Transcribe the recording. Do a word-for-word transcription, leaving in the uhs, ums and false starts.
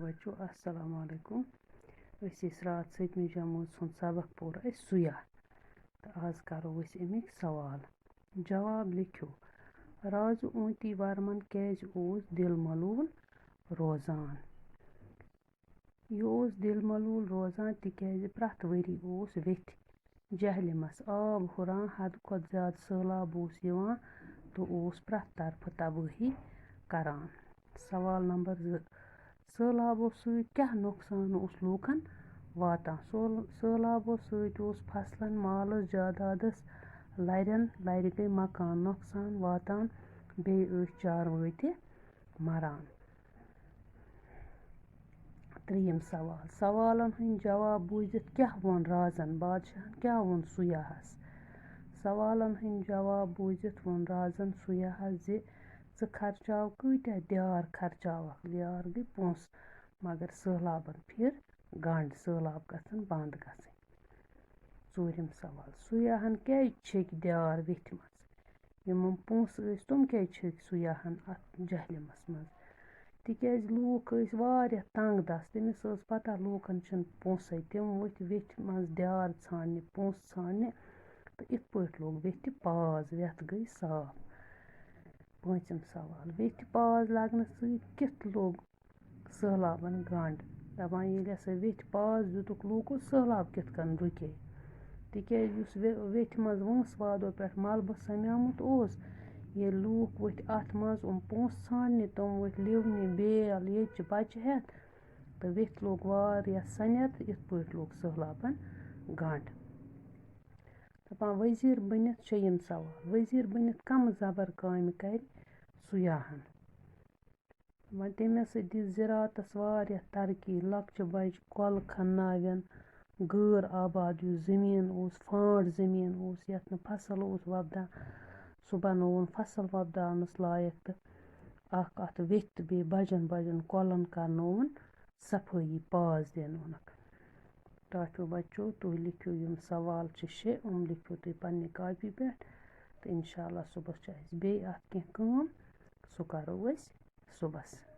بچو، السلام علیکم۔ أسۍ ٲسۍ راتھ سٔتمہِ جمٲژ ہُنٛد سبق پوٚر اَسہِ سُیاہ۔ تہٕ آز کرو أسۍ اَمِکۍ سوال۔ جواب لیکھِو۔ رازٕ اونتی ورمن کیازِ اوس دِل ملوٗل روزان؟ یہِ اوس دِل ملوٗل روزان تِکیازِ پرٛٮ۪تھ ؤری اوس ویٚتھِ جہلِمس آب ہُران، حدٕ کھۄتہٕ زیادٕ سٔہلاب اوس یِوان تہٕ اوس پرٛٮ۪تھ طرفہٕ تبٲہی کران۔ سوال نمبر زٕ، سٔہلابو سۭتۍ کیٛاہ نۄقصان اوس لوٗکن واتان؟ سول-، سٔہلابو سۭتۍ اوس فصلن، مالس، جادادس، لرٮ۪ن، لرِ گٔے مکان نۄقصان واتان، بیٚیہِ ٲسۍ چاروٲے تہِ مران۔ ترٛیٚیِم سوال، سوالن ہٕنٛدۍ جواب بوٗزِتھ کیٛاہ ووٚن رازن؟ بادشاہن کیٛاہ ووٚن سُیاہس؟ سوالن ہٕنٛدۍ جواب بوٗزِتھ ووٚن رازن سُیاہس زِ ژٕ خرچاو کۭتیٛاہ دیار خرچاوکھ؟ دیار گٔے پونٛسہٕ، مگر سٔہلابن پھِر گنٛڈ، سٔہلاب گژھن بنٛد گژھٕنۍ۔ ژوٗرِم سوال، سُیاہن کیٛازِ چھٔکۍ دیار ویٚتھِ منٛز؟ یِمن پونٛسہٕ ٲسۍ، تِم کیٛازِ چھٔکۍ سُیاہن اَتھ جہلِمس منٛز؟ تِکیٛازِ لوٗکھ ٲسۍ واریاہ تنٛگ دست، تٔمِس ٲس پتہ لوٗکن چھِنہٕ پونٛسَے، تِم ؤتھۍ ویٚتھِ منٛز دیار ژھانٛڈنہِ، پونٛسہٕ ژھانٛڈنہِ، تہٕ یِتھ پٲٹھۍ لوٚگ ویٚتھِ پاز، ویٚتھ گٔے صاف۔ پٲنٛژِم سوال، ویٚتھِ پاز لگنہٕ سۭتۍ کِتھ لوٚگ سٔہلابن گنٛڈ؟ دَپان، ییٚلہِ ہسا ویٚتھِ پاز دیُتُکھ لوٗکو، سٔہلاب کِتھ کٔنۍ رُکے؟ تِکیٛازِ یُس وے-، ویٚتھِ منٛز وٲنٛسہٕ وادو پٮ۪ٹھ ملبہٕ سَمیومُت اوس، ییٚلہِ لوٗکھ ؤتھۍ اَتھ منٛز یِم پونٛسہٕ ژھانٛڈنہِ، تِم ؤتھۍ لِونہِ، بیل، ییٚتہِ چہِ بَچہِ ہٮ۪تھ، تہٕ ویٚتھِ لوٚگ واریاہ سَنٮ۪ر، تہٕ یِتھ پٲٹھۍ لوٚگ سٔہلابن گنٛڈ۔ دَپان، وزیٖر بٔنِتھ، شیٚیِم سوال، وزیٖر بٔنِتھ کَمہٕ زبر کامہِ کَرِ سُیاہن؟ وۄنۍ تٔمۍ ہسا دِژ زِراعتس واریاہ ترقی، لۄکچہِ بجہِ کۄلہٕ کھنناوٮ۪ن، غٲر آباد یُس زٔمیٖن اوس، فانٛڈ زٔمیٖن اوس، یَتھ نہٕ فصل اوس وۄپدان، سُہ بنووُن فصل وۄپداونس لایق، تہٕ اکھ اَتھ ویٚتھِ تہٕ بیٚیہِ بجن بجن کۄلن کرنووُن صفٲیی، پاس دینوونکھ۔ ٹاٹھیو بچو، تُہۍ لیکھِو یِم سوال چھِ شےٚ، یِم لیکھِو تُہۍ پننہِ کاپی پٮ۪ٹھ، تہٕ انشاءاللہ صُبحس چھِ اَسہِ بیٚیہِ اَتھ کینٛہہ کٲم، سُہ کرو أسۍ صُبحس۔